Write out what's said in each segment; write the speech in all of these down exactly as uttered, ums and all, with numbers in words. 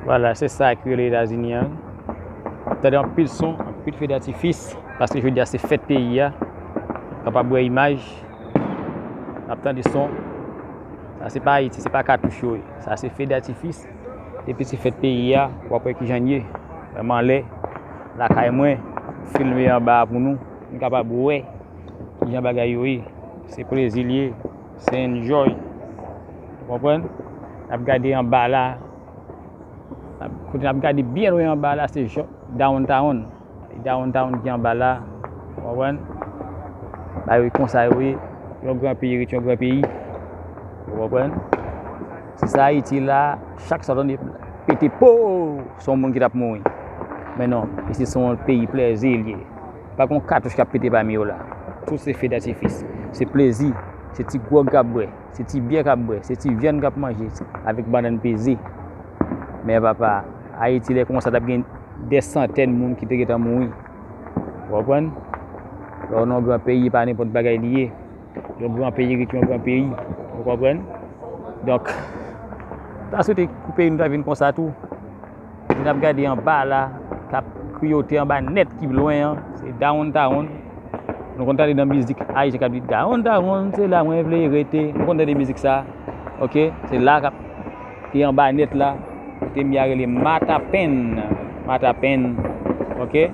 Vwala, se sa ki rele Etazini an. Tande anpil son, anpil fe datifis, paske jodi a se fèt peyi a. Kapab wè imaj, n ap tande son. Sa se pa Ayiti, se pa katouch yo ye. Sa se fe datifis. Depi se fèt peyi a, w ap wè kijan l ye. Wè m anlè, lakay mwen, filme anba a pou nou. Nou kapab wè kijan bagay yo ye. Se plezi l ye, se enjoy. Ou konprann? N ap gade anba la. N ap, kote n ap gade byen lwen anba la, se Jan-, Downtown. Downtown ki anba la. Ou konprann? Bagay konsa yo ye. Yon gran peyi ret yon gran peyi. Ou konprann? Si sa Ayiti la, chak sa w tande pete po, se yon moun ki t ap mouri. Men non, isi se yon peyi plezi l ye. Pa gon katouch k ap pete pami yo la. Tout se fe datifis. Se plezi. Se ti gwòg k ap bwè. Se ti byè k ap bwè. Se ti vyann k ap manje. Avèk bannann peze. Men papa, Ayiti lè konsa t ap gen dè santèn moun ki te gentan mouri. Ou konprann? Lè w nan yon gran peyi, pa nenpòt bagay li ye. Yon gran peyi ret yon gran peyi. Ou konprann? Donk, ta swete pou peyi nou ta vin konsa tou. N ap gade anba la, k ap kriyote anba nèt ki lwen an, se Downtown. Nou konn tande nan mizik ayisyen k ap di, "Downtown, se la mwen vle rete." Nou konn tande mizik sa, oke? Se la k ap, ki anba nèt la, kote m ye a rele Matapenn. Matapenn, oke?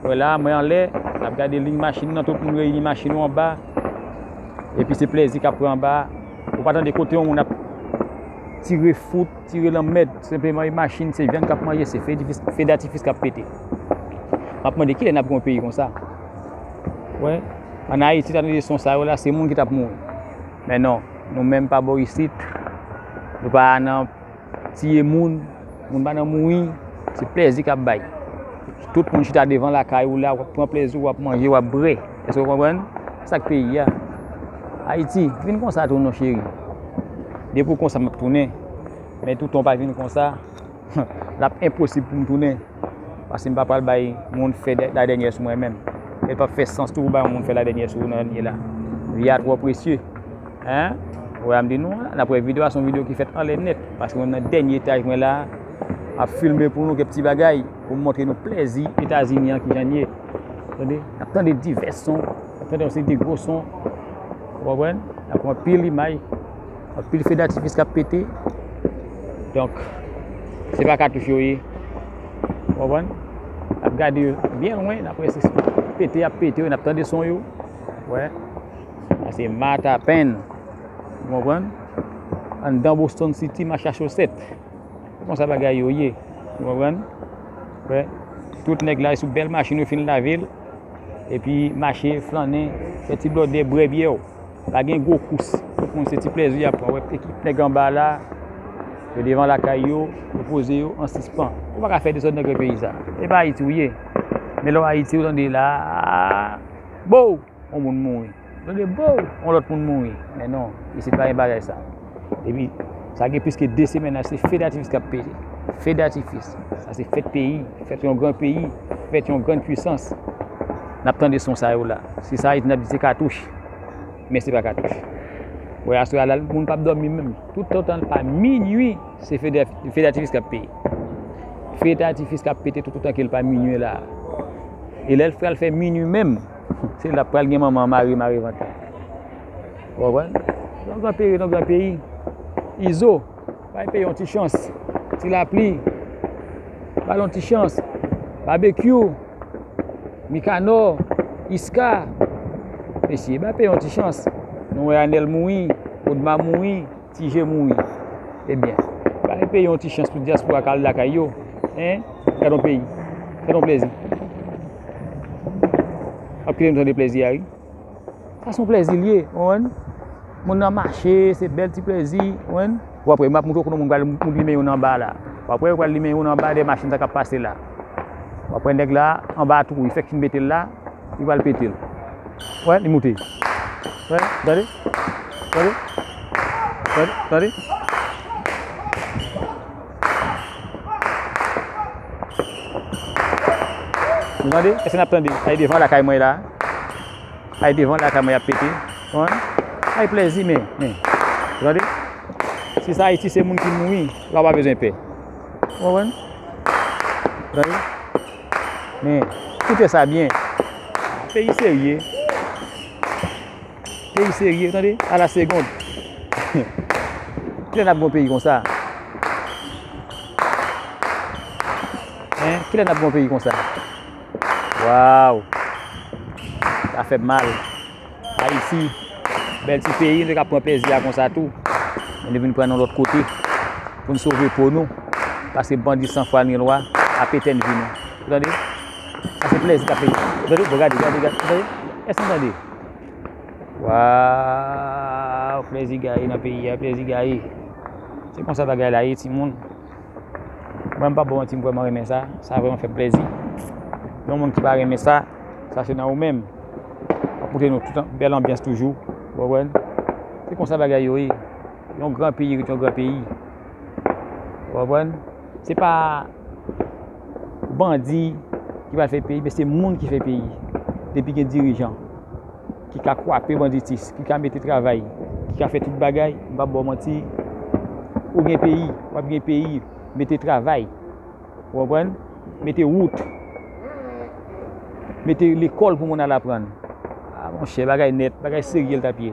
Wè la, mwen anlè, n ap gade liy machin nan, tout moun reyini machin yo anba. Epi se plezi k ap pran anba. Ou pa tande kote yon moun ap tire fout, tire lanmèd, senpleman e machin, se vyann k ap manje, se fe datifis, fe datifis k ap pete. M ap mande kilè n ap gen yon peyi konsa? Wè, ann Ayiti, ta tande son sa yo la, se moun ki t ap mouri. Men non, nou menm pa bò isit, nou pa nan tiye moun, moun pa nan mouri, se plezi k ap bay. Tout moun chita devan lakay ou la, w ap pran plezi, w ap manje, w ap bwè. Èske w konprann? Sa k peyi a. Ayiti, vin konsa tou non cheri. Depi w konsa m ap tounen. Men toutan w pa vin konsa, l ap enposib pou m tounen. Paske m pa pral bay moun fè dè-, ladènyè sou mwen menm. E l p ap fè sans tou pou bay yon moun fè ladènyè sou ou nan lè n ye la. Vi a twò presye. Hein? Ou wè a m di nou, n ap wè videyo a, se yon videyo ki fèt anlè nèt. Paske mwen nan dènye etaj mwen la, m ap filme pou nou kèk ti bagay, pou m montre nou plezi Etazini an kijan l ye. Tande? N ap tande divès son, n ap tande yon seri de gwo son. Ou konprann? N ap pran anpil imaj, anpil fe datifis k ap pete. Donk, se pa katouch yo ye. Ou konprann? N ap gade yo byen lwen, n ap wè se pete y ap pete yo, n ap tande son yo. Wè. Sa se Matapenn. Ou konprann? Anndan Boston City, mache a chosèt. Se konsa bagay yo ye. Ou konprann? Wè. Tout nèg la sou bèl machin yo fin lave l. Epi mache, flannen, fè ti blòdè, bwè byè w. Pa gen gwo kous. Tout moun se ti plezi y ap pran. Wè ekip nèg anba la, yo devan lakay yo, yo poze yo an sispan. Ou pa ka fè dezòd nan gran peyi sa. E pa Ayiti w ye. Men lè w Ayiti, ou tande la, bow! Yon moun mouri. Ou tande bow! Yon lòt moun mouri. Men non, isit pa gen bagay sa. Epi, sa gen plis ke de semèn la, se fe datifis k ap pete. Fe datifis. Sa se fèt peyi, fèt yon gran peyi, fèt yon grann pwisans. N ap tande son sa yo la. Si sa Ayiti, n ap di se katouch. Men se pa katouch. Wè, aswè a la, moun p ap dòmi menm. Toutotan l pa minui, se fe de-, fe datifis k ap pete. Fe datifis k ap pete toutotan ke l pa minui la. E lè l pral fè minui menm, se la pral gen manman mare, mare vant la. Ou konprann? Yon gran peyi, yon gran peyi. Izo, bay peyi yon ti chans. Ti Lapli, ba l yon ti chans. Babekyou, Mikanò, Iska. Mesye, bay peyi yon ti chans. Nou wè Anèl mouri, Odma mouri, Ti Je mouri. Ebyen, bay peyi yon ti chans pou dyaspora ka al lakay yo. Hein? Gad yon peyi. Gad yon plezi. W ap kite nou tande plezi a, wi. Sa se yon plezi l ye, w konprann? Moun nan mache, se bèl ti plezi, w konprann? W ap wè, m ap montre w kote moun pral limen yo nan anba la. W ap wè yo pral limen yo nan anba dèyè machin sa k ap pase la. W ap wè nèg la, anba tou, li fèk fin mete l la, li pral pete l. Wè, li moute. Wè, tande? Tande? Tande? Tande? Nou tande? Èske n ap tande? Ay, devan lakay mwen la. Ay, devan lakay mwen y ap pete. Konprann? Ay, plezi, men, men. Ou tande? Si sa Ayiti se moun ki mouri, la w pa bezwen pè. Ou konprann? Tande? Men, koute sa byen. Peyi serye. Peyi serye, tande? A la segond. Kilè n ap gen yon peyi konsa? Hein? Kilè n ap gen yon peyi konsa? Waw! Sa fè m mal. Ayiti, bèl ti peyi, nou te ka pran plezi a konsa tou. Men nou vin pran nan lòt kote pou n sove po nou. Paske bandi san fwa ni lwa ap etèn vi nou. Ou tande? Sa se plezi k ap fè. Ou tande? Bon, gade, gade, gade. Ou tande? Èske nou tande? Waw, plezi gaye nan peyi a, plezi gaye. Se konsa bagay la ye, timoun. Mwen, m p ap ba w manti, m vrèman renmen sa. Sa vrèman fè m plezi. Yon moun ki pa renmen sa, sa se nan ou menm. W ap montre nou tout an, bèl anbyans toujou. Ou konprann? Se konsa bagay yo ye. Yon gran peyi ret yon gran peyi. Ou konprann? Se pa bandi ki pral fè peyi, men se moun ki fè peyi. Depi gen dirijan ki ka kwape banditis, ki ka mete travay, ki ka fè tout bagay, m p ap ba w manti, ou gen peyi, w ap gen peyi, mete travay, ou konprann? Mete wout, mete lekòl pou moun al aprann. A monchè, bagay nèt, bagay serye l t ap ye.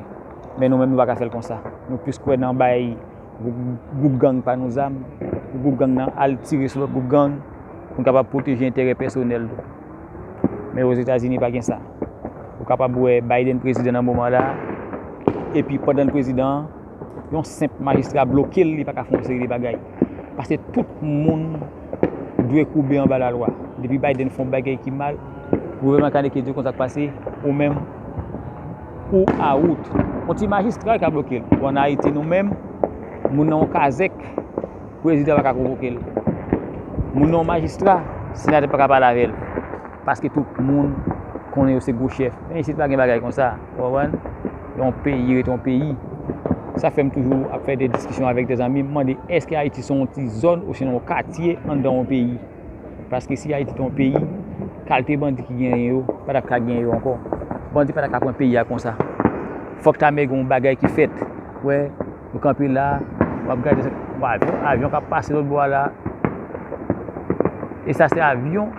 Men nou menm, nou pa ka fè l konsa. Nou plis kwè nan bay gwoup, gwoup gang pa nou zam, pou gwoup gang nan al tire sou lòt gwoup gang, pou n kapab pwoteje enterè pèsonèl nou. Men Ozetazini pa gen sa. Ou kapab wè Biden prezidan nan moman la, epi pandan l prezidan an, yon senp majistra bloke l, li pa ka fè yon seri de bagay. Paske tout moun dwe koube anba lalwa. Depi Biden fè yon bagay ki mal, gouvènman Kanada di konsa k pase, ou menm, ou out. Yon ti majistra ka bloke l. Bon, ann Ayiti, nou menm, moun nan yon kazèk, prezidan pa ka konvoke l. Moun nan yon majistra, senatè pa ka pale avè l. Paske tout moun konnen yo se gwo chèf. Men isit pa gen bagay konsa, ou konprann? Yon peyi ret yon peyi. Sa fè m toujou ap fè de diskisyon avèk de zanmi, m mande, èske Ayiti se yon ti zòn osnon yon katye anndan yon peyi? Paske si Ayiti te yon peyi, kalte bandi ki genyen yo, pa t ap ka genyen yo ankò. Bandi pa t ap ka pran peyi a konsa. Fòk ta mèg yon bagay ki fèt. Wè, nou kanpe la, w ap gade sa, bon, avyon, avyon k ap pase lòt bò a la. E sa se avyon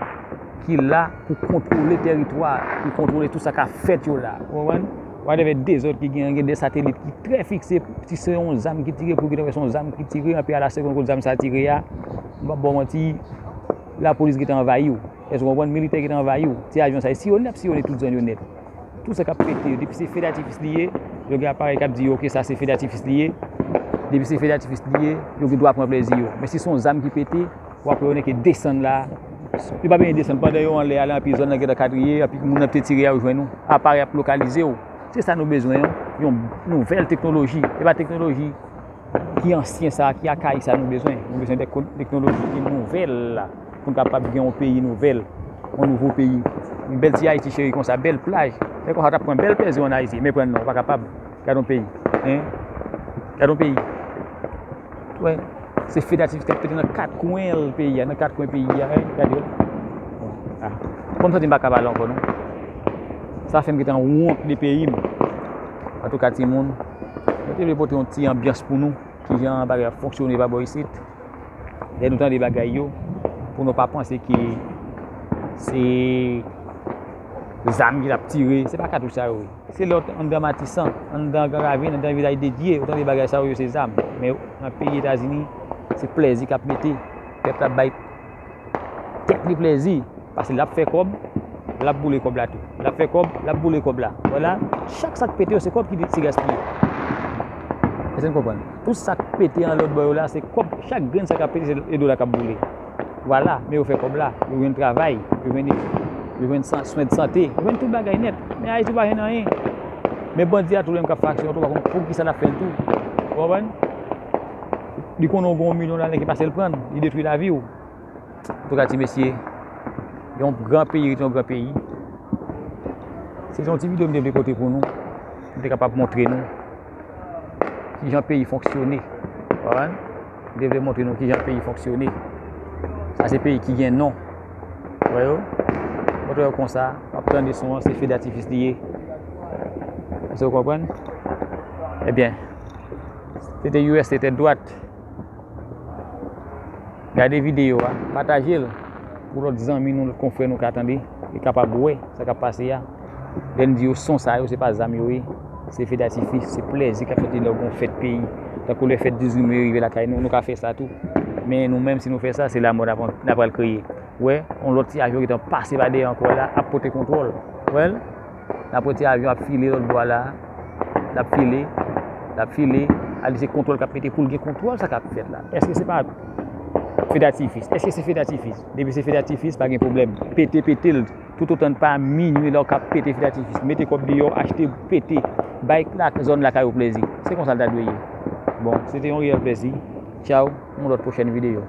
ki la pou kontwole tèritwa, ki kontwole tout sa k ap fèt yo la. Ou konprann? Whatever dezòd ki genyen, gen de satelit ki trè fikse. Si se yon zam ki tire, pou gentan wè se yon zam ki tire, anpi a la segonn kote zam sa tire a, m p ap ba w manti, lapolis gentan anvayi w. Èske w konprann? Militè gentan anvayi w. Ti avyon sa yo siyone, ap siyone tout zòn yo nèt. Tout sa k ap pete yo, depi se fe datifis li ye, yo gen aparèy k ap di yo, oke, sa se fe datifis li ye. Depi se fe datifis li ye, yo gen dwa pran plezi yo. Men si se yon zam ki pete, w ap wè yo nèk desann la. Yo pa bezwen desann. Pandan yo anlè a la, anpi zòn nan gentan kadriye, anpi moun nan te tire a, yo jwenn ou. Aparèy ap lokalize w. Se sa nou bezwen, yon, yon nouvèl teknoloji. E pa teknoloji ki ansyen sa, ki akayik sa nou bezwen. Nou bezwen de teknoloji ki nouvèl la, pou n kapab gen yon peyi nouvèl, yon nouvo peyi. Yon bèl ti Ayiti cheri konsa, bèl plaj. Se konsa w t ap pran bèl plezi ann Ayiti, men pran non, w pa kapab. Gade yon peyi. Hein? Gade yon peyi. Wè, se fe datifis k ap pete nan kat kwen peyi a, nan kat kwen peyi a, hein? Gade yo. Bon, ah. Bon, m santi m pa ka pale ankò, non. Sa fè m gentan wont de peyi m. Antouka, timoun, mwen te vle pote yon ti anbyans pou nou. Kijan bagay ap fonksyone pa bò isit. Lè nou tande bagay yo, pou nou pa panse ke se zam ki t ap tire, se pa katouch sa yo ye. Se lè w t anndan Matisan, anndan Gran Ravin, anndan Vilaj de Dye, ou tande bagay sa yo, yo se zam. Men nan peyi Etazini, se plezi k ap mete. Pèp la bay tèt li plezi, paske l ap fè kòb, l ap boule kòb la tou. L ap fè kòb, l ap boule kòb la. Vwala, chak sa k pete yo, se kòb ki, ki gaspiye. Èske n konprann? Tout sa k pete an lòt bò yo la, se kòb, chak grenn sa k ap pete, se e dola k ap boule. Vwala, men yo fè kòb la, yo jwenn travay, yo jwenn, yo jwenn san, swen de sante, yo jwenn tout bagay nèt. Men Ayiti pa jwenn anyen. Men bandi a tou li menm k ap fè aksyon an tou, pa konn poukisa l ap fè l tou. Ou konprann? Li konnen w gen yon milyon la, nèg ki pase l pran l, li detwi lavi w. Antouka, ti mesye, yon gran peyi ret yon gran peyi. Se yon ti videyo m te vle pote pou nou, m te kapab montre nou kijan peyi fonksyone. Ou konprann? M te vle montre nou kijan peyi fonksyone. Sa se peyi ki gen non. Ou wè yo? Montre yo konsa, w ap tande son an, se fe datifis li ye. Èske w konprann? Ebyen, se te U S, se tèt dwat. Gade videyo a, pataje l pou lòt zanmi nou, lòt konfrè nou ka tande e kapab wè sa k ap pase a. Lè n di yo son sa yo, se pa zam yo ye, se fedatifis, se plèzi k ap soti lè w gen yon fèt peyi. Tankou lè fèt dizuit me rive lakay nou, nou ka fè sa tou. Men nou menm, si nou fè sa, se lanmò n ap, n ap pral kreye. Wè, yon lòt ti avyon gentan pase pa dèyè ankò la, ap pote kontwòl. Wè l? N ap wè ti avyon ap file lòt bò a la. L ap file, l ap file. A di se kontwòl k ap mete pou l gen kontwòl sa k ap fèt la. Èske se pa fedatifis? Èske se fedatifis? Depi se fedatifis, pa gen pwoblèm. Pete, pete l. Toutotan n pa minui la, w ka pete fedatifis. Mete kòb deyò, achte, pete. Bay la, zòn lakay ou plèzi. Se konsa l ta dwe ye. Bon, se te yon reyèl plèzi. Tchaw, yon lòt pwochèn videyo.